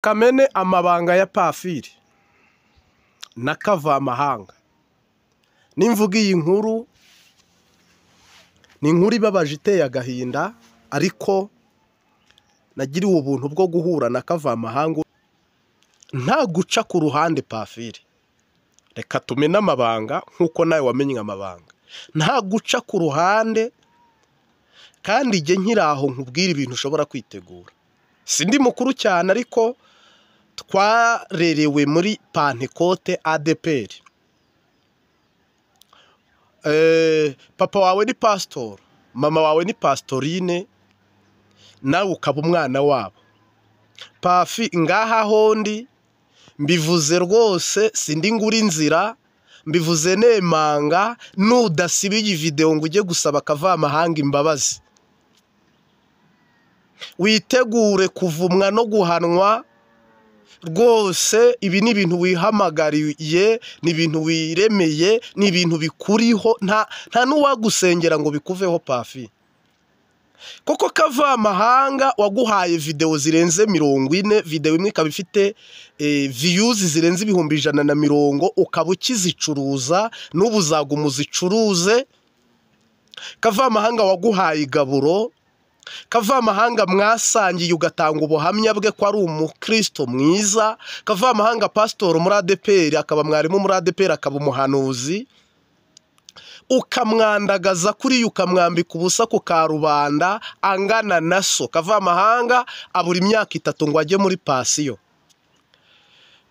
Kamene amabanga ya Pafiri na Kavamahanga. Nimvuga iyi nkuru, ni inkuru ibabaje iteye agahinda, ariko nagiriwe ubuntu bwo guhura na Kavamahanga nta guca ku ruhande. Pafiri, reka tumene amabanga nk'uko nawe wamenye amabanga, nta guca ku ruhande, kandi jye nkiri aho nkubwira ibintu ushobora kwitegura. Sindi mukuru cyane, ariko twarerewe muri Pantekote ADEPR. Papa wawe ni pasitori, mama wawe ni pasitorine, nawe ukaba umwana wabo. Pafi, ngaha hondi mbivuze rwose, sindi ngura inzira, mbivuze nemanga, nudasiba iyi videwo ngo ujye gusaba Kavamahanga imbabazi, witegure kuvumwa no guhanwa rwose. Ibi ni ibintu wihamagariye, ni ibintu wiremeye, ni ibintu bikuriho, nta n'uwagusengera ngo bikuveho. Pafi, koko Kavamahanga waguhaye videwo zirenze 40, videwo imwe ikaba ifite views zirenze 120,000, ukaba ukizicuruza n'ubu uzaguma uzicuruze. Kavamahanga waguhaye igaburo, Kavamahanga mwasangiye ugatanga ubuhamya bwe ko ari umukristo mwiza, Kavamahanga pasitori muri ADEPR, akaba mwarimu muri ADEPR, akaba umuhanuzi, ukamwandagaza kuriya, ukamwambika ubusa ku karubanda angana na so. Kavamahanga abura imyaka 3 ngo ajye muri pasiyo.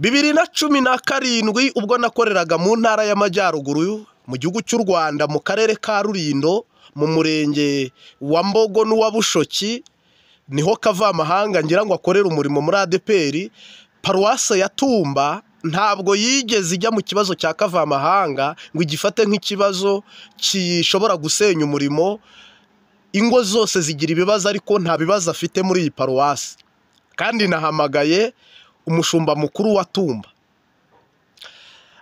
2017 ubwo nakoreraga mu ntara y'Amajyaruguru mu gihugu cy'u Rwanda, mu karere ka Rulindo, mu murenge wa Mbogo n'uwa Bushoki, niho Kavamahanga ngira ngo akorere umurimo muri ADEPR. Paruwase ya Tumba ntabwo yigeze ijya mu kibazo cya Kavamahanga ngo igifate nk'ikibazo gishobora gusenya umurimo. Ingo zose zigira ibibazo, ariko nta bibazo afite muri iyi paruwase. Kandi nahamagaye umushumba mukuru wa Tumba.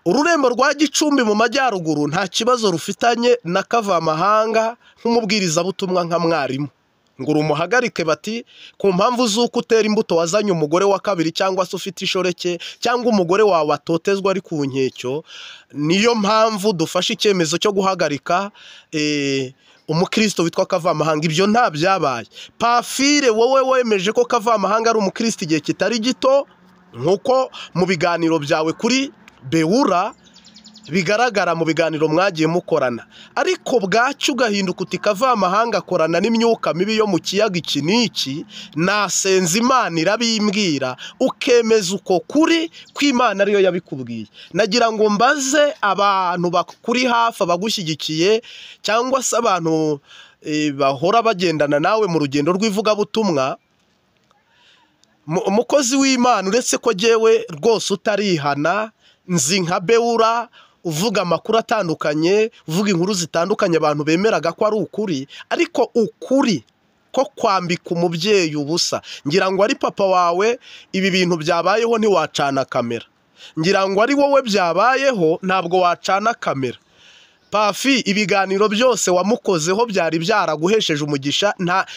Ururembo rwa Gicumbi mu majyaruguru nta kibazo rufitanye na Kavamahanga nk'umubwirizabutumwa, nka mwarimu, ngo urumuhagarike bati ku mpamvu z'uko utera imbuto wazanye umugore wa kabiri, cyangwa se ufite ishoreke, cyangwa umugore wawe atotezwa ari ku nkecyo, niyo mpamvu dufashe icyemezo cyo guhagarika umukristo witwa Kavamahanga. Ibyo nta byabaye. Pafire, wowe wemeje ko Kavamahanga ari umukristo igihe kitari gito, nk'uko mu biganiro byawe kuri Bewura bigaragara, mu biganiro mwagiye mukorana, ariko bwacyo ugahinduka uti Kavamahanga akorana n'imyuka mibi yo mu kiyaga iki n'iki, nasenze Imana irabimbwira, ukemeza uko kuri kw'Imana ariyo yabikubwiye. Nagira ngo mbaze abantu bakuri hafi, abagushyigikiye, cyangwa se abantu bahora bagendana nawe mu rugendo rw'ivugabutumwa, umukozi w'Imana, uretse ko jyewe rwose utarihana, nzi nka Bewura uvuga amakuru atandukanye, uvuga inkuru zitandukanye abantu bemeraga ko ari ukuri, ariko ukuri ko kwambika umubyeyi ubusa, ngira ngo ari papa wawe ibi bintu byabayeho ntiwacana kamera, ngira ngo ari wowe byabayeho ntabwo wacana kamera. Pafi, ibiganiro byose wamukozeho byari byaraguhesheje umugisha.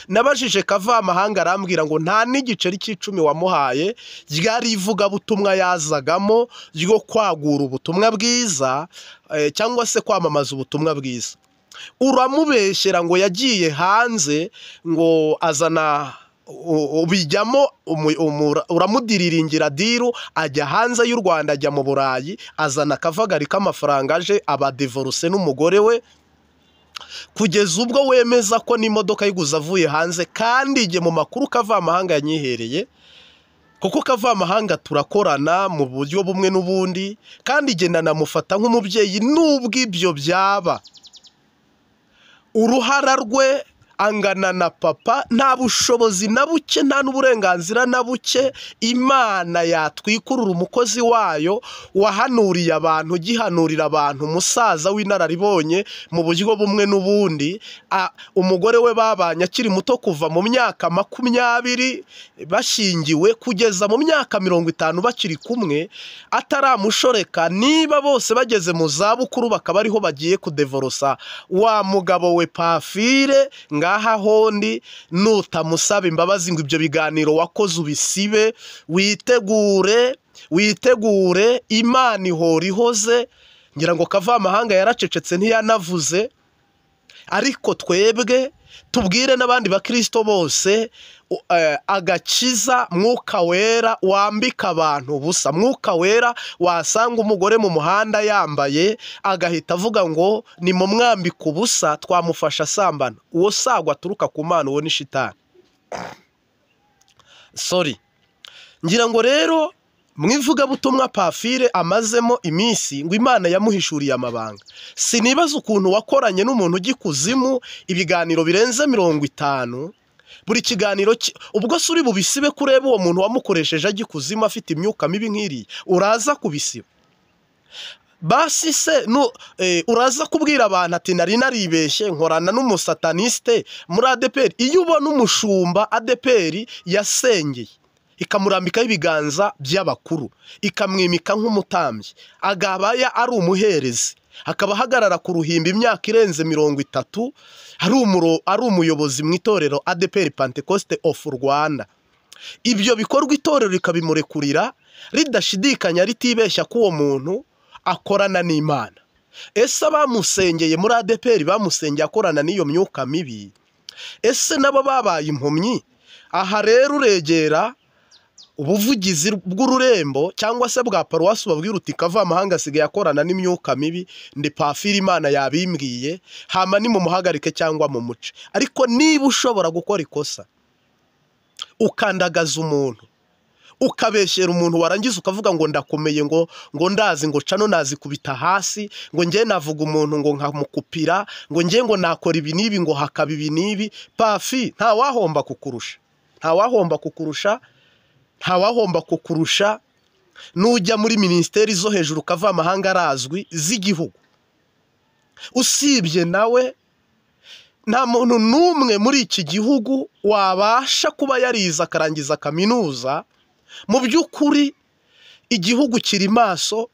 Nabajije Kavamahanga arambwira ngo nta n'igiceri cy'icumi wamuhaye, ryari ivugabutumwa yazagamo ryo kwagura ubutumwa bwiza, cyangwa se kwamamaza ubutumwa bwiza. Uramubeshyera ngo yagiye hanze ngo azana ubijyamo, uramudiriringira diru, ajya hanze y'u Rwanda, ajya mu Burayi, azana akavagari k'amafaranga, aje abadivoruse n'umugore we, kugeza ubwo wemeza ko n'imodoka yiguze avuye hanze. Kandi igihe mu makuru Kavamahanga yanyihereye, kuko Kavamahanga turakorana mu buryo bumwe n'ubundi, kandi igihe nanamufata nk'umubyeyi, nubwo ibyo byaba uruhara rwe angana na papa, nta bushobozi na buke, nta n'uburenganzira na buke Imana yatwikurura umukozi wayo wahanuriye abantu, ugihanurira abantu, umusaza w'inararibonye mu buryo bumwe n'ubundi. Umugore we babanye akiri muto, kuva mu myaka 20 bashyingiwe kugeza mu myaka 50 bakiri kumwe, ataramushoreka. Niba bose bageze mu zabukuru bakaba ariho bagiye kudevorosa wa mugabo we Pafire, Ngaha hondi nutamusaba imbabazi ngo ibyo biganiro wakoze ubisibe, witegure, witegure, Imana ihora ihoze. Ngira ngo Kavamahanga yaracecetse ntiyanavuze, ariko twebwe tubwire n'abandi bakristo bose, agakiza Mwuka Wera wambika abantu ubusa. Mwuka Wera wasanga umugore mu muhanda yambaye agahita avuga ngo ni mu mwambika ubusa twamufasha asambana, uwo sagwa aturuka ku Mana, uwo ni shitani. Sorry. Ngira ngo rero mu ivugabutumwa Pamphile amazemo iminsi ngo Imana yamuhishuriye amabanga. Sinibaza ukuntu wakoranye n'umuntu ujya ikuzimu ibiganiro birenze 50, buri kiganiro ubwo se uri bubisibe kureba uwo muntu wamukoresheje ajya ikuzimu afite imyuka mibi nk'iriya, uraza kubisiba? Basi se uraza kubwira abantu ati nari naribeshye nkorana n'umusataniste muri ADEPR. Iyo ubona umushumba ADEPR yasengeye ikamurambikaho ibiganza by'abakuru, ikamwimika nk'umutambyi, agabaya ari umuherezi, akaba ahagarara ku ruhimbi imyaka irenze 30, ari umuyobozi mu itorero ADEPR Pentecoste of Rwanda. Ibyo bikorwa itorero rikabimurekurira ridashidikanya, ritibeshya ko uwo muntu akorana n'Imana. Ese abamusengeye muri ADEPR bamusengeye akorana n'iyo myuka mibi? Ese nabo babaye impumyi? Aha rero uregera ubuvugizi bw'ururembo cyangwa se bwa paruwasi, ubabwira uti Kavamahanga asigaye akorana n'imyuka mibi, ndi Pamphile Imana yabimbwiye, hama nimumuhagarike cyangwa mumuce. Ariko niba ushobora gukora ikosa ukandagaza umuntu, ukabeshyera umuntu, warangiza ukavuga ngo ndakomeye, ngo ndazi, ngo cano nazikubita hasi, ngo njye navuga umuntu ngo nkamukupira, ngo njye ngo nakora ibi n'ibi, ngo hakaba ibi n'ibi, Pafi nta wahomba kukurusha, nta wahomba kukurusha, nta wahomba kukurusha. Nujya muri minisiteri zo hejuru Kavamahanga arazwi z'igihugu, usibye nawe nta muntu n'umwe muri iki gihugu wabasha kuba yarize akarangiza kaminuza. Mu by'ukuri igihugu kiri maso,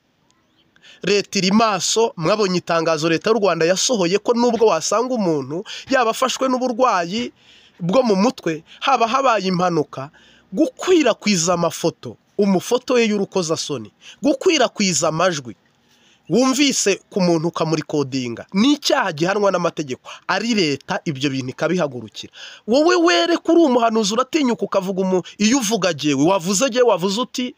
leta iri maso. Mwabonye itangazo leta y'u Rwanda yasohoye ko nubwo wasanga umuntu yaba afashwe n'uburwayi bwo mu mutwe, haba habaye impanuka, gukwirakwiza amafoto, umufoto ye y'urukozasoni, gukwirakwiza amajwi wumvise ku muntu ukamurikodinga, ni icyaha gihanwa n'amategeko. Ari leta ibyo bintu ikabihagurukira. Wowe were kuri umuhanuzi uratinyuka ukavuga iyo uvuga jyewe wavuze, jyewe wavuze uti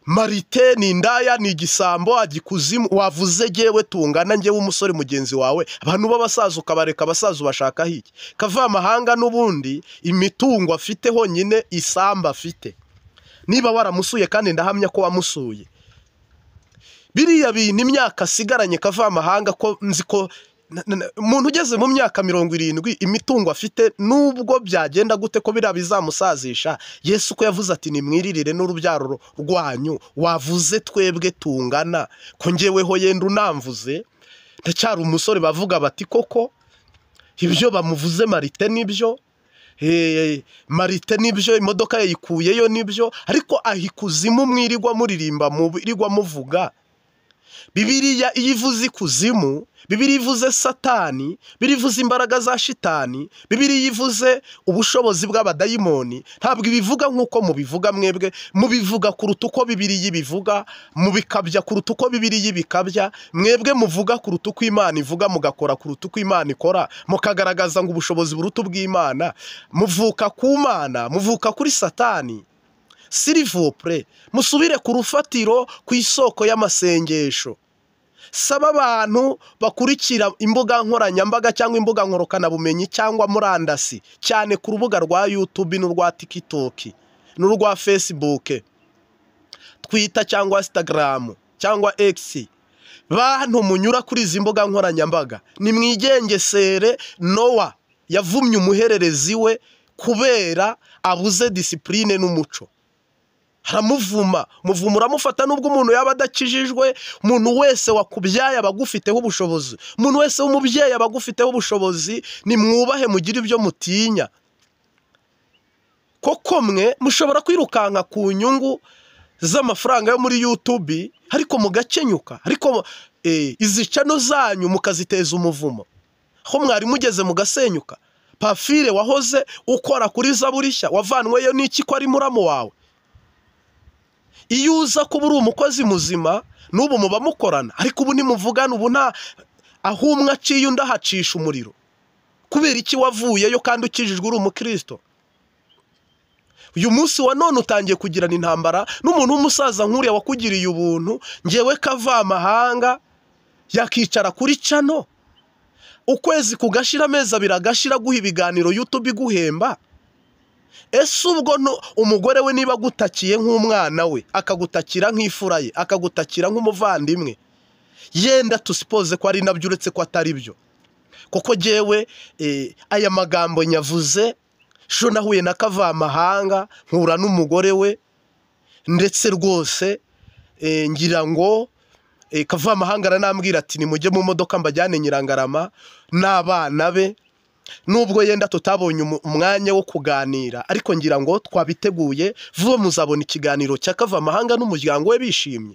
Marite ni indaya, ni igisambo, agikuzimu, wavuze jyewe tungana, njyewe umusore mugenzi wawe. Abantu b'abasaza ukabareka, abasaza ubashaka hiki? Kavamahanga n'ubundi imitungo afite honyine, isamba afite, niba waramusuye, kandi ndahamya ko wamusuye, biriya bintu imyaka asigaranye Kavamahanga, ko nzi ko umuntu ugeze mu myaka 70 imitungo afite, nubwo byagenda gute ko biriya bizamusazisha. Yesu ko yavuze ati nimwiririre n'urubyaro rwanyu, wavuze twebwe tungana, ko njyeweho yenda unamvuze ndacyari umusore, bavuga bati koko ibyo bamuvuze Marite nibyo, Marite nibyo, imodoka yayikuyeyo nibyo, ariko ahikuzimu mwirirwa muririmba, mwirirwa muvuga. Bibiliya iyo ivuze ikuzimu, Bibiliya ivuze Satani, Bibiliya ivuze imbaraga za shitani, Bibiliya ivuze ubushobozi bw'abadayimoni, ntabwo ibivuga nk'uko mubivuga mwebwe, mubivuga kuruta uko Bibiliya ibivuga, mubikabya kuruta uko Bibiliya ibikabya, mwebwe muvuga kuruta uko Imana ivuga, mugakora kuruta uko Imana ikora, mukagaragaza ngo ubushobozi buruta ubw'Imana. Muvuka ku Mana, muvuka kuri Satani. S'il vous plaît, musubire ku rufatiro, ku isoko y'amasengesho. Saba abantu bakurikira imbuga nkoranyambaga cyangwa imbuga nkorokanabumenyi cyangwa murandasi, cyane ku rubuga rwa YouTube n'urwa TikTok n'urwa Facebook, Twitter cyangwa Instagram cyangwa X. Bantu munyura kuri izi mbuga nkoranyambaga, nimwigengesere. Nowa yavumye umuhererezi we kubera abuze discipline n'umuco, haramuvuma, muvuma uramufata. Nubwo umuntu yaba adakijijwe, umuntu wese wakubyaye aba agufiteho ubushobozi, umuntu wese w'umubyeyi aba agufiteho ubushobozi. Nimwubahe, mugire ibyo mutinya. Koko mwe mushobora kwirukanka ku nyungu z'amafaranga yo muri YouTube, ariko mugakenyuka, ariko izi cano zanyu mukaziteza umuvumo. Aho mwari mugeze mugasenyuka. Pamphile wahoze ukora kuri Zaburi Nshya, wavanweyo n'iki ko ari muramu wawe? Iyo uza kuba uri umukozi muzima n'ubu muba mukorana, ariko ubu ntimuvugana, ubu nta aho umwe aciye undi ahacisha umuriro. Kubera iki wavuyeyo kandi ukijijwe uri umukristo? Uyu munsi wa none utangiye kugirana intambara n'umuntu w'umusaza nk'uriya wakugiriye ubuntu. Ngewe Kavamahanga yakicara kuri channel ukwezi kugashira, amezi 2 agashira, guha ibiganiro YouTube iguhemba. Ese ubwo umugore we niba agutakiye nk'umwana we, akagutakira nk'ifura ye, akagutakira nk'umuvandimwe, yenda tusipoze ko ari nabyo, uretse ko atari byo, kuko jyewe aya magambo nyavuze sho nahuye na Kavamahanga, nkura n'umugore we, ndetse rwose ngira ngo Kavamahanga aranambwira ati nimujye mu modoka mbajyane Nyirangarama n'abana be. Nubwo yenda tutabonye umwanya wo kuganira, ariko ngira ngo twabiteguye vuba muzabona ikiganiro cya Kavamahanga n'umuryango we bishimye.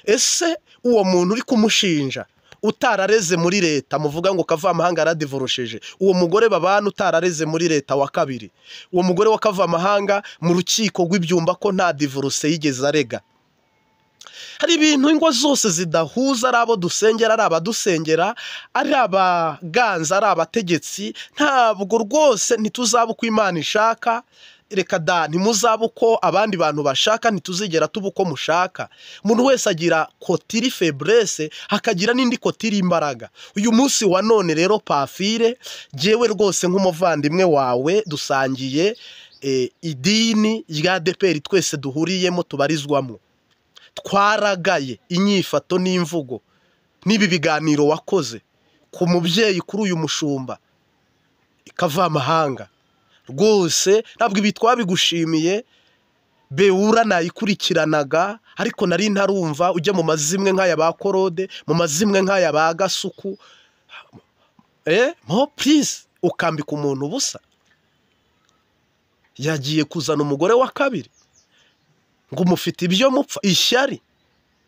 Ese uwo muntu uri kumushinja utarareze muri leta, muvuga ngo Kavamahanga yaradivorosheje, uwo mugore babana utarareze muri leta wa kabiri, uwo mugore wa Kavamahanga mu rukiko rw'ibyumba ko nta divorce yigeze arega. Hari ibintu ingo zose zidahuza, ari abo dusengera, ari abadusengera, ari abaganza, ari abategetsi. Ntabwo rwose ntituzaba uko Imana ishaka, reka da, ntimuzaba uko abandi bantu bashaka, ntituzigera tuba uko mushaka. Umuntu wese agira côté iri faiblesse, akagira n'indi côté iri imbaraga. Uyu munsi wa none rero Pamphile, jyewe rwose nk'umuvandimwe wawe dusangiye idini rya ADEPR twese duhuriyemo tubarizwamo, twaragaye inyifato n'imvugo n'ibi biganiro wakoze ku mubyeyi, kuri uyu mushumba Kavamahanga. Rwose ntabwo ibi twabigushimiye. Bewura nayikurikiranaga, ariko nari ntarumva ujya mu mazimwe nk'aya ba Korode, mu mazimwe nk'aya ba Gasuku. Mo please, ukambika umuntu ubusa. Yagiye kuzana umugore wa kabiri ngo mufite ibyo mupfa. Ishyari,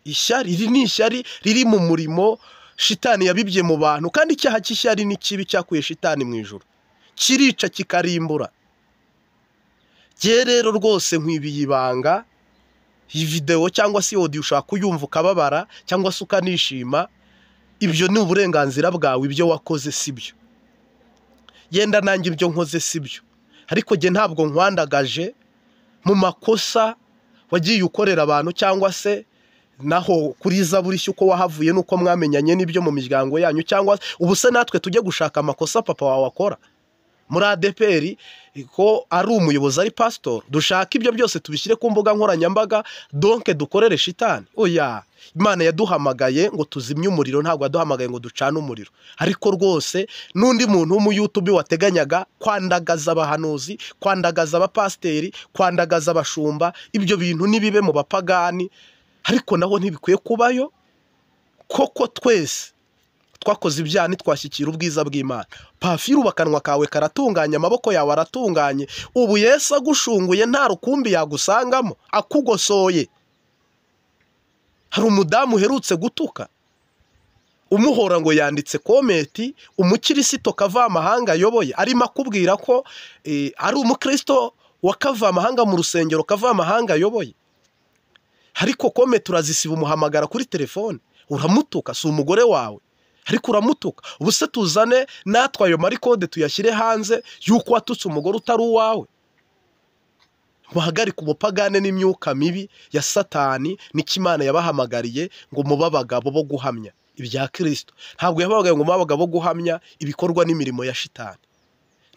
ishyari iri ni ishyari riri mu murimo shitani yabibye mu bantu, kandi icyaha cy'ishyari ni kibi, cyakuye shitani mu ijuru, kirica kikarimbura. Jye rero rwose nkwibiye ibanga, iyi videwo cyangwa se audio ushaka kuyumva ukababara cyangwa se ukanishima, ibyo ni uburenganzira bwawe. Ibyo wakoze si byo, yenda nanjye ibyo nkoze si byo, ariko jye ntabwo nkwandagaje mu makosa wagiye ukorera abantu, cyangwa se naho kuri Zaburi Nshya uko wahavuye n'uko mwamenyanye n'ibyo mu miryango yanyu, cyangwa ubu se natwe tujye gushaka amakosa papa wawe akora muri ADEPR, ko ari umuyobozi, ari pasitori, dushaka ibyo byose tubishyire ku mbuga nkoranyambaga, donc dukorere shitani? Oya, Imana yaduhamagaye ngo tuzimye umuriro, ntabwo yaduhamagaye ngo ducane umuriro. Ariko rwose n'undi muntu w'umuyutubi wateganyaga kwandagaza abahanuzi, kwandagaza abapasiteri, kwandagaza abashumba, ibyo bintu nibibe mu bapagani, ariko naho ntibikwiye kubayo, koko twese twakoze ibyaha ntitwashyikira ubwiza bw'Imana. Pamphile, ubu akanwa kawe karatunganye, amaboko yawe aratunganye, ubu Yesu agushunguye nta rukumbi yagusangamo akugosoye. Hari umudamu uherutse gutuka umuhora ngo yanditse comment, umukirisito Kavamahanga ayoboye, arimo akubwira ko ari umukristo wa Kavamahanga mu rusengero Kavamahanga ayoboye, ariko comment urazisiba, umuhamagara kuri telefone uramutuka. Si umugore wawe, ariko uramutuka. Ubu se tuzane natwe ayo marecord tuyashyire hanze y'uko watutse umugore utari uwawe? Muhagarike ubupagane n'imyuka mibi ya Satani. Nicyo Imana yabahamagariye, ngo mube abagabo bo guhamya ibya Kirisito. Ntabwo yabahamagaye ngo mube abagabo bo guhamya ibikorwa n'imirimo ya shitani.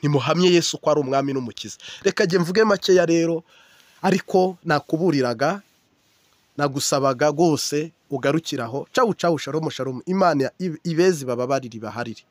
Nimuhamye Yesu ko ari umwami n'umukiza. Reka njye mvuge makeya rero, ariko nakuburiraga, nagusabaga rwose ugarukiraho. Cawu cawu, shalom shalom. Imana ibezi bababarire, ibaharire.